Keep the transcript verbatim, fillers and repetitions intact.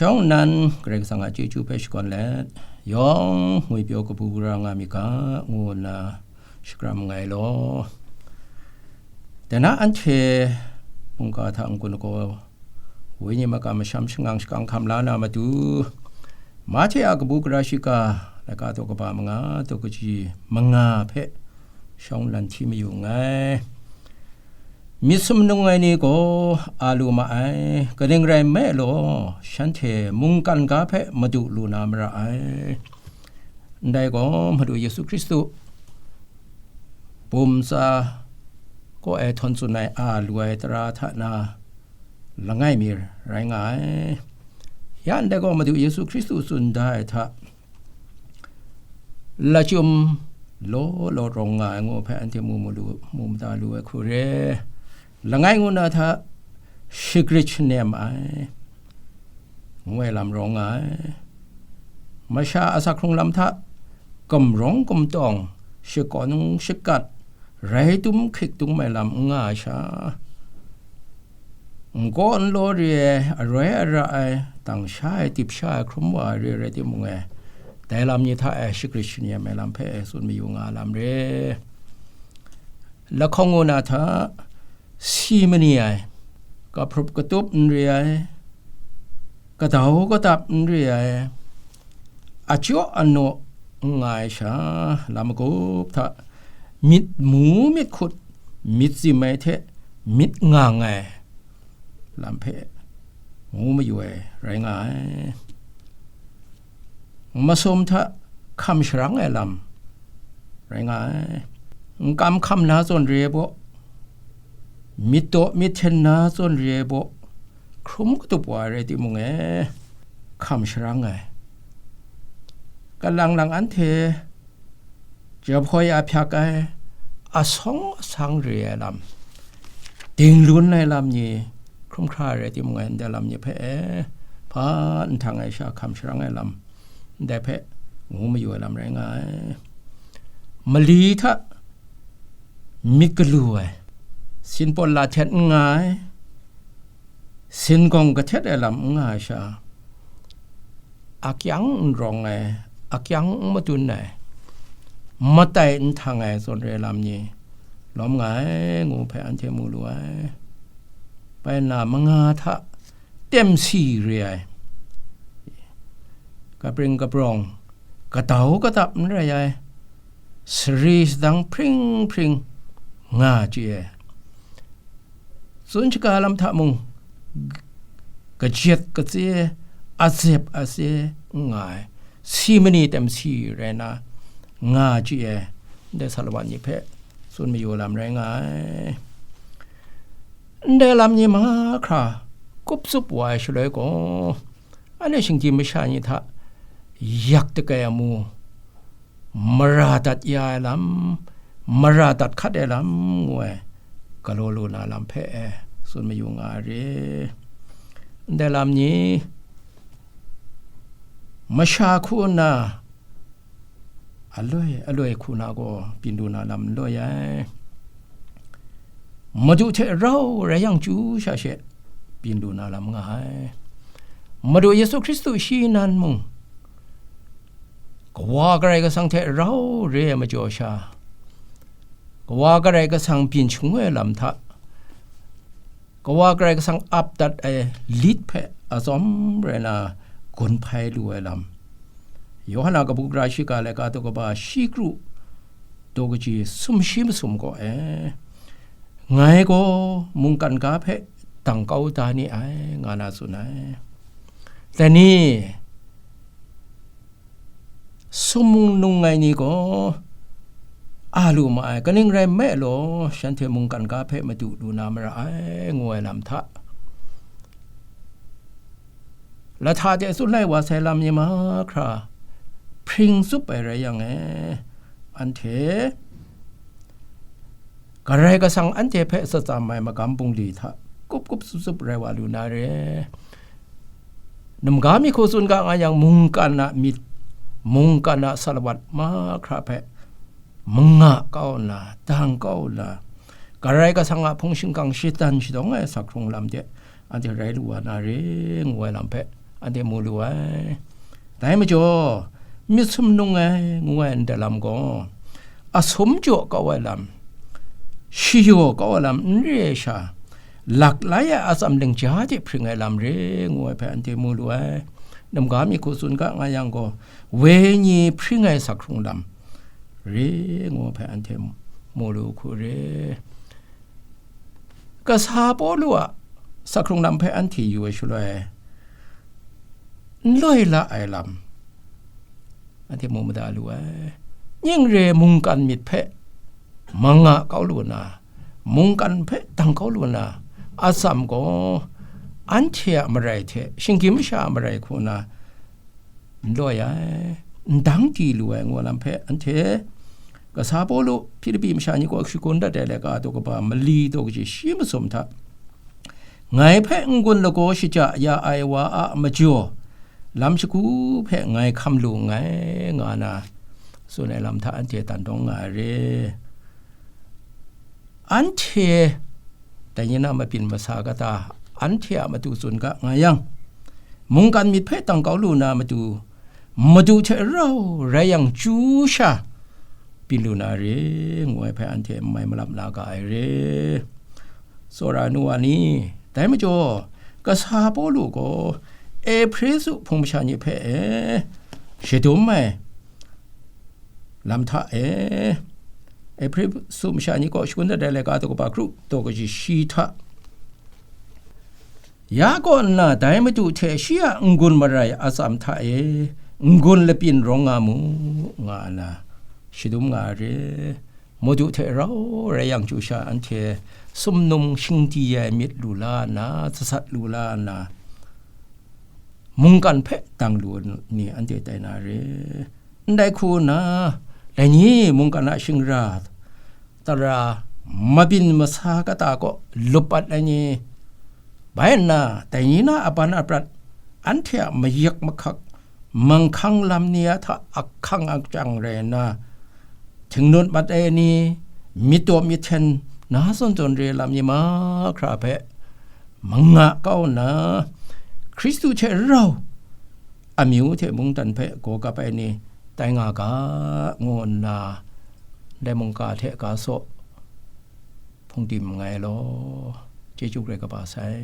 Shawng nnan Karai Kasang a chyeju hpe shakawn let, yawng ngwipyaw kabu gara nga mi ga, ngu nna shakram nngai law. Dai na anhte mungga hta n-gun ai gaw, wenyi makam masham shangang shakang hkam la na matu, Mahte a kabu gara shiga, laika daw kaba manga, daw kaji manga hpe shawng nnan hti mayu nngai. Myit sumnung ai ni gaw a lu ma ai, kaning rai nme law, shanhte mungkan ga hpe madu lu na mara ai. Ndai gaw, Madu Yesu Hkristu bum tsa kaw ai htawn tsun ai a lu ai tara hta na langai mi rai nga ai. Ya ndai gaw, Madu Yesu Hkristu tsun da ai hta, lachyum law law rawng nga ai ngu hpe anhte mu mu lu, mu mada lu ai hku re. Langai ngu na hta shagrit shanem ai, ngu ai lam rawng nga ai. Masha a asak hkrung lam hta gumrawng gumtawng, shakawn shakat, rai tum hkrik tum ai lam n nga ai sha, n gaw n law re ai, aroi ara ai, dang sha ai, dip sha ai, hkrum wa ai re ai rai timung e, dai lam ni hta e shagrit shanem ai lam hpe e tsun mayu nga ai lam re. Lahkawng ngu na hta, si mani ai, kahprup katup n re ai, kadau kadap n re ai, achyaw anaw n nga ai sha, lam magup hta myit mu myit hkut, myit zim ai hte myit ngang ai lam hpe ngu mayu ai rai nga ai. Masum hta hkam sharang ai lam rai nga ai. N kam hkam na zawn re ai baw, myit daw myit hten na zawn re ai baw, hkrum katup wa ai rai timung e, hkam sharang ai. Kalang lang anhte jahpoi a hpyak ai, asawng asang re ai lam, dinglun ai lam ni hkrum hkra ai rai timung, ndai lam ni hpe e hpa nhtang ai sha hkam sharang ai lam, ndai hpe ngu mayu ai lam rai nga ai. Mali hta myit galu ai, sinpawt la htet n nga ai, singawng kahtet ai lam n nga ai sha, akyang n rawng ai, akyang n madun ai, matai n htang ai zawn re ai lam ni lawm nga ai, ngu hpe anhte mu lu ai. Bai nna, manga hta temsi re ai, kapring kaprawng, kadau kadap n rai ai, sari sadang hpring hpring nga chye ai, tsun shaga lam hta mung, kajet katse, azep ase n nga ai, si mani temsi rai na nga chye ai, ndai sa lawan ni hpe tsun mayu lam rai nga ai. Ndai lam ni mahkra kup tsup wa ai shaloi gaw, anhte shinggyim masha ni hta yak dagai amu, mara dat ya ai lam, mara dat hkat ai lam ngu ai, galaw lu na lam hpe e tsun mayu nga ai re. Ndai lam ni, masha hku nna aloi aloi hku na gaw byin lu na lam n loi ai. Madu hte rau rai yang chyu sha she byin lu na lam nga ai. Madu Yesu Hkristu shi nan mung, Kawa Karai Kasang hte rau re ai majaw sha, Kawa Karai Kasang byin shangu ai lam hta, Kawa Karai Kasang ap dat ai lit hpe atsawm rai na gun hpai lu ai lam, Yawhan a kabu gara shiga laika daw kaba shi kru daw kaji sumshi masum gaw e, ngai gaw mungkan ga hpe dang kau da ni ai, nga na tsun ai. Dai ni, sumnung ai ni gaw a lu ma ai, kaning rai nme law, shanhte mungkan ga hpe madu lu na mara ai, ngu ai lam hta, lahta de tsun lai wa sai lam ni mahkra hpring tsup ai rai yang e, anhte Karai Kasang anhte hpe tsatsam ai magam bungli hta kup kup tsup tsup rai wa lu na re. Numga mi hku tsun ga nga yang, mungkan a myit, mungkan a salawat mahkra hpe manga kau nna, dang kau nna, Karai Kasang a hpung shingkang shatan shadawng ai asak hkrung lam de anhte rai lu wa na re, ngu ai lam hpe anhte mu lu ai. Dai majaw, myit sumnung ai ngu ai ndai lam gaw, asum jaw kau ai lam, shayaw kau ai lam n re ai sha, lak lai ai atsam lingja hte hpring ai lam re ngu ai hpe anhte mu lu ai. Namga mi hku tsun ga nga yang gaw, wenyi hpring ai sak hkrung lam re ngu ai hpe anhte mu lu hku re. Kasa Pawlu a sak hkrung lam hpe anhte yu ai shaloi, n loi la ai lam anhte mu mada lu ai. Ning re mungkan myit hpe manga kau lu na, mungkan hpe dang kau lu na, atsam gaw anhte a marai hte shinggyim masha a marai hku na, n loi ai, n dang di lu ai ngu lam hpe anhte, kasa Pawlu Hpilipi masha ni kaw shagun dat ai laika daw kaba mali daw kaji shi masum hta, ngai hpe n-gun lagaw shaja ya ai wa a majaw, lam shagu hpe ngai hkam lu nngai, nga na tsun ai lam hta anhte tan dawng nga ai re. Anhte dai ni na mabyin masa kata, anhte a matu tsun ga nga yang, mungkan myit hpe dang kau lu na matu, madu hte rau rai yang chyu sha byin lu na re, ngu ai hpe anhte n mai malap na ga ai re. Tsawra nu wa ni, dai majaw, kasa Pawlu gaw Ehpesu hpung masha ni hpe e shadum ai lam hta e, Ehpesu masha ni kaw shagun dat ai laika daw kaba kru daw kaji shi hta, ya kaw nna dai Madu hte shi a n-gun marai atsam hta e n-gun labyin rawng nga mu, nga nna shadum nga ai re. Madu hte rau rai yang chyu sha, anhte sumnung shingdi ai myit lu la nna, sasat lu la nna, mungkan hpe dang lu ni anhte tai na re. Ndai hku nna, dai ni mungkan a shingra tara mabyin masa kata kaw lup at ai ni, bai nna, dai ni na a ban a prat, anhte a mayak mahkak, manghkang lam ni a hta ahkang akjang rai nna, htingnut mat ai ni, myit daw myit hten, na zawn zawn re lam ni mahkra hpe manga kau nna, Hkristu hte rau amyu hte mungdan hpe gaw kap ai ni tai nga ga, ngu nna, ndai mungga hte ga saw hpung tim nngai law. Chyeju grai kaba sai.